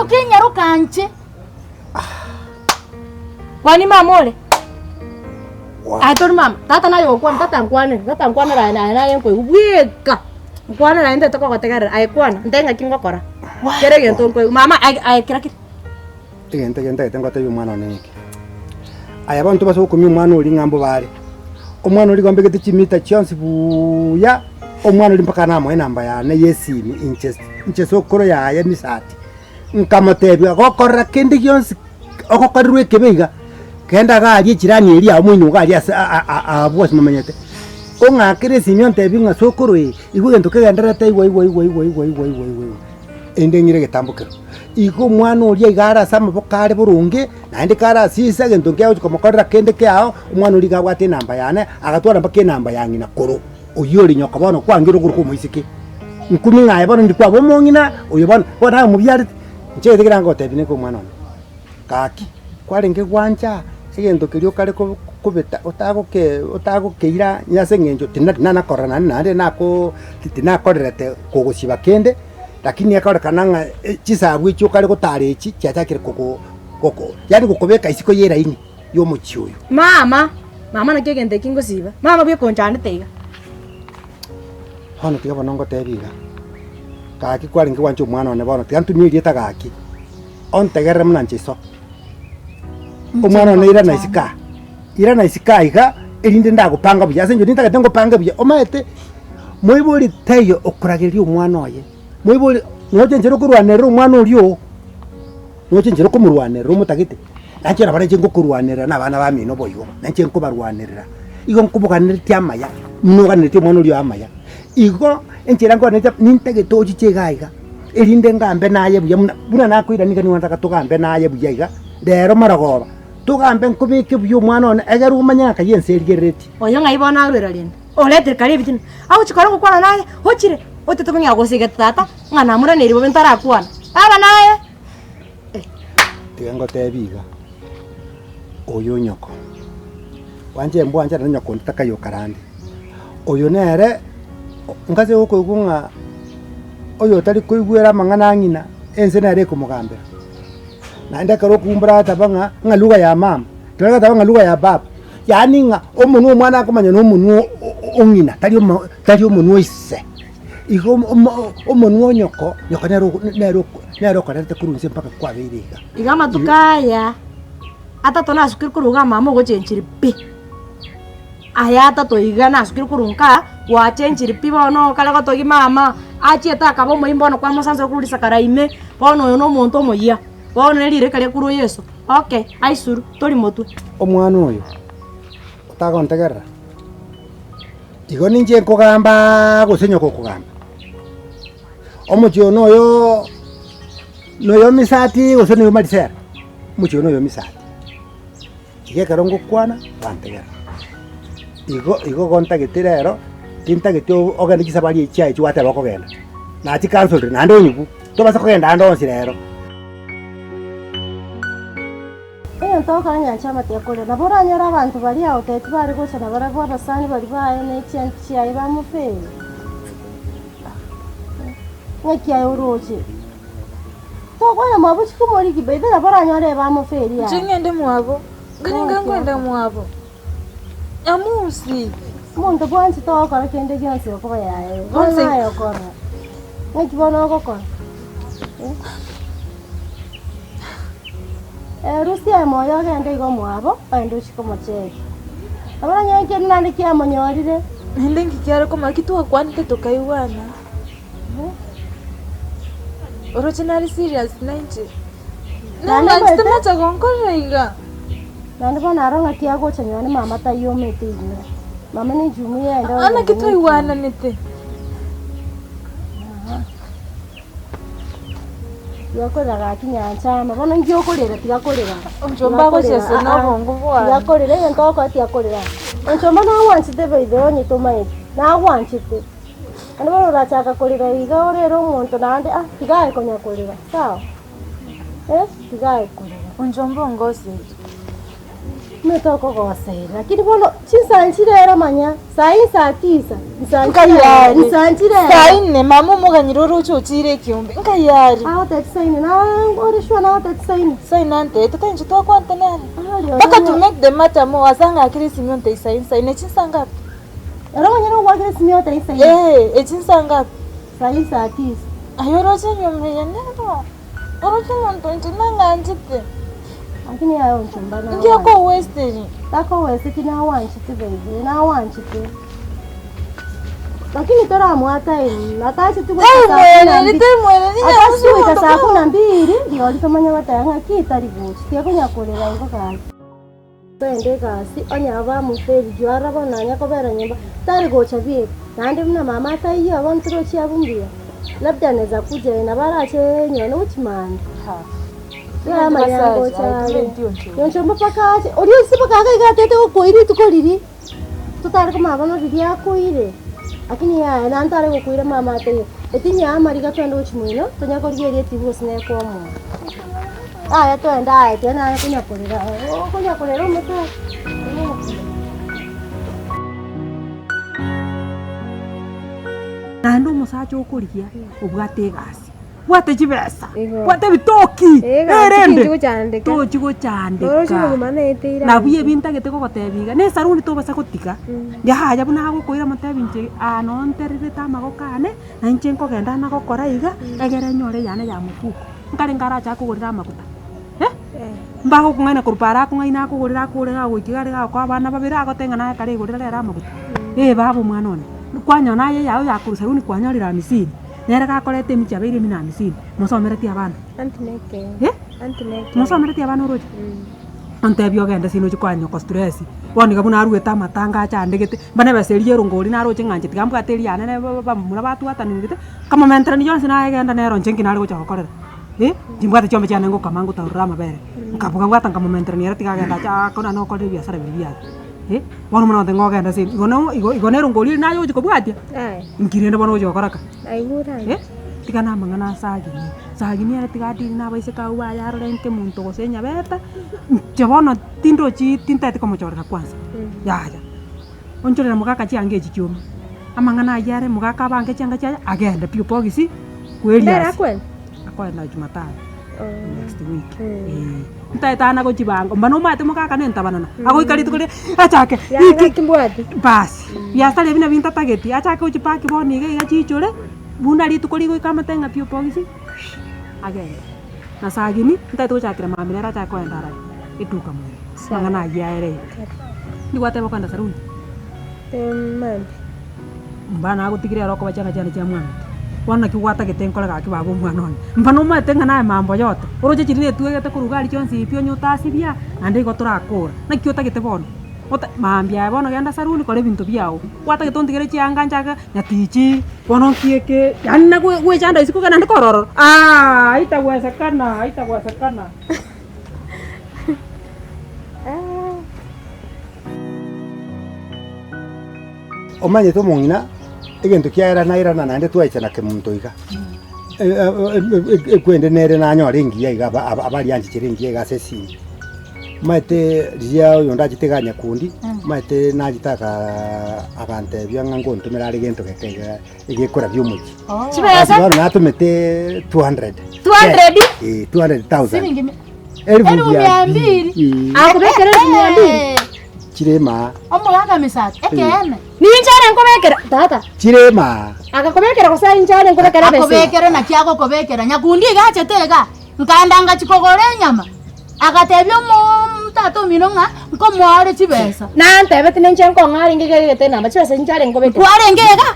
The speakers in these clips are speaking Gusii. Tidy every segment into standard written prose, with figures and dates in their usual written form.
Nkoruka enyaroka nche. Kwani mama ore? Aye tori mama, tata naye ogokwana, tata nkwanere, tata nkwanere aye naye naye nkoigwa bweka, nkwanere aye ntete kogotegerera, aye kwana, nte ng'aki ngokora, kera egento nkoigwa, mama aye aye kira kiri. Egento eke ntagete ngotebie omwana one ng'eke, aye bono tobasa gokumia omwana oria ng'a mbobare, omwana oria igo mbegete chimita chionsi buuya, omwana oria mpaka namoe enamba yane ya esimi inche inche sokoro yaye misati. Nkamotebia, Gokorora kende gionsi ogokorerwa ekebe iga, genda iga aria echirani eria yao moino iga aria ase abwo ase momenyete, ong'akere esimi ontebie ng'a sokoro ee, igwa egento kegendererete igwa igwa igwa igwa igwa igwa igwa igwa igwa, erinde ng'ire egetambokero. Igo omwana oria iga are ase amaboko are boronge, naende kare ase ise egento nkiagochi komokorera kende kiao, omwana oria iga abwate enamba yane, agatwara mpaka enamba ya ng'ina korwa. Oyio ore nyoko bono kwangire okorokwa omoiseke, nkumi ng'a aye bono ndi kwaba omong'ina, oyo bono, bono aye omobiarete. Inche gete kera ngotebia neke omwana one, gaki kwarenge gwancha egento keria okare ko kobeta otagoke otagokeira onye ase eng'encho tina tinanakorora naende naende nakoo tinakorerete kogosiba kende, lakini ekorekana ng'a chisabu echio okare gotara echi chiachakire koko goko yaani gokobeka isiko ya eraini. y'omochie oyo. Mama, mama naki egento eki ngosiba, mama bweka onchandete iga. Bono tiga bono ngotebie iga, gaki kwarenge gwancha omwana one bono tiga ntumie erieta gaki, ontegerere buna inche iso. Omwana one irana isiko aa, irana isiko aa iga, erinde ndagopanga buya ase eng'encho nintagete ngopange buya, omanyete moibori taiyo okoragereria omwana oye, moibori noche enchera okorwanerera omwana oria oo. Noche inche okomorwanerera omotagete, na inche nabo nainche ngokorwanerera na abana bamino boigo, na inche nkobarwanerera. Igo nkoboganeretie amaya, buna oganeretie omwana oria oo amaya. Igo, enchera nkoganeretie nintagete ochiche iga iga, erinde ngambe naye buya buna buna nakoirania iga nigo nataka togambe naye buya iga, rero marogoba, togambe nkobeke buya omwana one, egere omanye ng'a kai ense erigereretie. Oyo ng'ai bono arwera rende? Oretire kare ebitina, agochia kore gokwana naye, ochire, otete kong'ea gosegete tata, ng'a namoraneiri bobe ntarakwana. Baba naye! Eh. Tiga ngotebie iga, oyo nyoko, gwancha embwanchane na nyoko onde takayoka rande, oyo nere ngase gokoigwa ng'a oyo otari koigwera amang'ana a ng'ina, ense nere ekomogambera. Naende ekero okumbora agateba ng'a ng'a lugha ya mama, tari goteba ng'a lugha ya baba, yaani ng'a omonwe omwana akomanya na omonwe o ng'ina tari omo tari omonwe o ise. Igo omo omonwe o nyoko, nyoko nere ogo nere oko nere okorerete korwa inse mpaka kwabeire iga. Iga amatuko aya atato nasukire korwa iga mama ogochenchire pi, aya atato iga nasukire korwa nka gwachenchire pi bono okare gotogia mama, achiete akaba omoyia bono kwamosansera korwa risakara ime, bono oyo na omonto omoyia, bono ne rireka ria korwa yeso, okay aisuru tori motwe. Omwana oyo, otagontegerera. Igo ninche nkogamba gose nyoko okogamba? Omochie oyo noyo noyo misati gose noyo marisera? Omochie oyo noyo misati. Igo ekero ngokwana gwantegerera. Igo igo igo ntagete rero, tintageti ogende chisafari echi chiaye gwateba okogenda, nachicancelire naende onyigwe, tobasa kogenda ande onsi rero. Egento ogokora nyancha amate akorera. Nabo oranyore abanto baria agotebi tibare gocha nabarabwo abasani baria baye ne chianti chiaye bamofeerie. Ng'aki aye oroche? Tokwana mwabo chiko moriki by the way nabo oranyore bamofeerie Inche aye. ng'ende mwabo, nkaninga nkwenda mwabo, Nyamusi. Omonto bwanchete ogokora kende gionsi okoba yaye, bono Bonsi. aye okorora. Ng'aki bono ogokora? Eh? Rusia emoyo ogende igo mwabo, ogende ochie komochekia. Nabo oranyore kende naende kiamonyorire. Naende nki kiare komanya ki twakwanete tokaigwana? Oroche nare serious nainche? Naende Namwanchete omanyete- mocha gonkorera iga? Naende bono aro ng'aki agocha nyora mama taiomete inywe. Mama ne ejumuiya ende Aa naki ogende ne twaigwananete? Tiga korera gaki nyanchama, bono inki okorera tiga korera. Onchomba agochesa na obongo bwane. Tiga korera egento ogokora tiga korera. Onchomba nagwanchete by the way onye tomaeti, nagwanchete. Naende bono orachaka korera iga orere omonto naende ah tiga aye konya korera, sawa? Eh, tiga aye korera. Onchomba ongoseire. Omanyete okogosera, lakini bono chinsa nchire ero manya, saa hii saa tisa, nsa nchire Nkai ero, are. nsa nchire ero. Saa inne mama omoganyire oroche ochire ekiombe, nkai are. Agotebia saa inne, naye ore sure nagotebia saa inne? Saa inne antebete, totari inche twakwanete nere. Aria Mpaka ore to make the matter more ase ang'akire esimi ontebia saa inne, saa inne chinsa ngapi? Ere omonyene ogwakire esimi ogotebia saa inne? Ee, echinsa ngapi? Saa hii saa tisa. Aye oroche enyomba eye nero. Oroche omonto inche nang'anchete. Lakini aye onchumba Inki nawanchete. akowesteri? Takowesteti nawanchete baby, nawanchete. Lakini toramoa time, atacheti goika saa kumi na Taimwereri, mbili. taimwereri Atacheti nyabusu goika omonto saa kumi na mbili, rirorio tomanye goteba ng'aki tari gocha, tiga konya korera igo gaki. Toende egasi, onye aba bamoferi juu aroro bono nanya kobera nyomba, tari gocha bieka, naende buna mama ataiyo bono torochi abwo mbuya, labda anaweza kuja eye nabo arache nyore nogochimanya. Toramanya ngocha are, nyonchomba mpaka ache, oria ase mpaka iga iga atete gokoira rituko riria, totare komanya bono riria akoire, lakini yaya naende tare gokoira mama ataiyo, etinyia amariga twende gochia moino, tonya korigereria etibi gose nekomoa. Aye twende aye tiga naye konya korera okonya korera omosacha. Naende omosacha okorigia obwate egasi, bwate chibesa, bwate ebitoki, erende tochi gochandeka. Nabuya ebi ntagete kogotebia iga, na esaruni tobasa gotiga, yaya buna agokoira motebi inche aa noo ntererete amagoko ane, na inche nkogenda nagokora iga, egere nyore eyane ya mofuko. Nkarenge arache akogorere amaguta, eh? Mbagokong'aina korwa paaro akong'aina akogorere akogorere agoika iga are gakoa abana babere agoteba ng'a naye kare igorera rero amaguta. Eh baba omwana one, kwanyora naye eyao ya korwa saruni kwanyorire amisini, nere gakoreta emichi abeire emi na amisini, mosomereti abana, eh? Mosomereti abana oroche? Ontebie ogende sino ochie koa nyoko stress, bono iga buna aruete amatanga achandegete, mbane ebesa eria ya erongori naroche ng'a inche tiga mbwate eria yane ne bamura batwatanigete, Nkamomenterania yonsi naye genda nero inche nki nare gocha gokorera, eh, timbwate chiombe chiane ngokama ngotaurera amabere, nkabuga bwata nkamomenterania ere tiga agende ache aakore naende okorire ebiasara biria biaye, eh, bono buna gontebia ng'a ogende ase igo no igo igo nere ongoria naye ogochi kobwatia, nki rende bono ogochi gokora ka? Eh, tiga na amang'ana ase ageni, sagini ere tiga adeal na abaiseke abwo baye arore nke monto gose enyabeta, inche bono tindochi tintagete komochorera kwanza, yaya. Onchorera mogaka chianga echi chiome, amang'ana ayio are mogaka abange chianga chiaye agende pi obogisi kweriasi. Akoenda jumatano next week eh. Ntaete ana gochibanga mba nomanyete mogaka nentabanana, agoika rituko riria achake iki baas, biasara ebi nabio ntatageti, achake gochipaki bono iga iga chiichore, buna rituko rigoika amotebi ng'a pi obogisi agende. Na sagini, ntaete gochakera mambia nere achake koenda arari, eduka mono, amang'ana ayio aere iga. Nigo gwateba okoenda saruni? Mba nagotigire ere okoba chianga chiane chia mwango. Bono naki gwatagete nkore gaki baba omwana one? Mba nomanyete ng'a naye mambo yote, oroche chiria netwegete korwa iga aria chionsi pi onye otasibia, naende igo torakora. Naki otagete bono? Ota mambia aye bono genda saruni kora ebinto biago. Gwatagete ontigere chianga nchake nyatichi, bono nki eke, yaani nagwe gwechanda isiko naende kore ororo, aah haitawezekana haitawezekana. Omanyete omong'ina, egento kiaerana erana naende twaichana kemonto iga, ekwende nere nanyore engiya iga aba aba abarianchichere engiya iga ase esimi. Omanyete riria oyonde achete iga nyakundi, omanyete nachete akaaa agantebia ng'a ngontomera are gento geke iga egekorabia omochie. Basi Chibesa bono natomete 200. 200? Eh, 200,000. Siringi mi- Elfu elfu mia mia mbili. mbili. Akobekera elfu mia mbili. Chirema. Omogaka misacha ekeene. Ninche are nkobekera tata. Chirema. Agakobekera gose inche are nkobekera ebesa eye. Akobekere naki agokobekera nyakundi iga achete iga nkaenda ngachia kogora enyama agatebia omo tata omino ng'a nkomoa ore chibesa. Nantebeti ninche nkong'a arenge iga egete enamba chibesa inche are nkobekera. Nkwarenge iga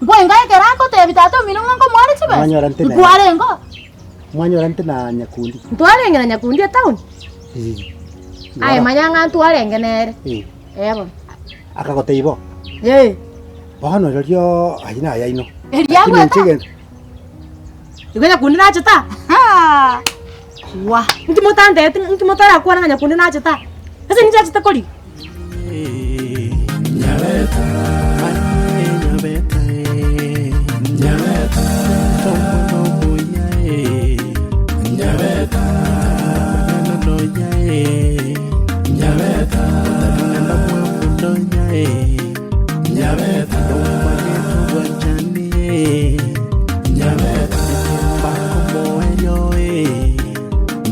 nkwenga ekero agotebia tata omino ng'a nkomoa ore chibesa Mwanyora ntene. nkwarenge oo. Mwanyorante na nyakundi. Ntwarenge na nyakundi etown? Eh. Aye manya ng'a ntwarenge nere. Eh. Eh bono. Akagotebia bo. Eh. Bono rirorio ayio naye aino. Eria Lakini inche agweta. egento Igo nyakundi nachete aa? Haa! Wa! Inki motantebeti inki motarakwana ng'a nyakundi nachete aa? Ase ninche achete korigia?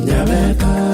Nyabeta.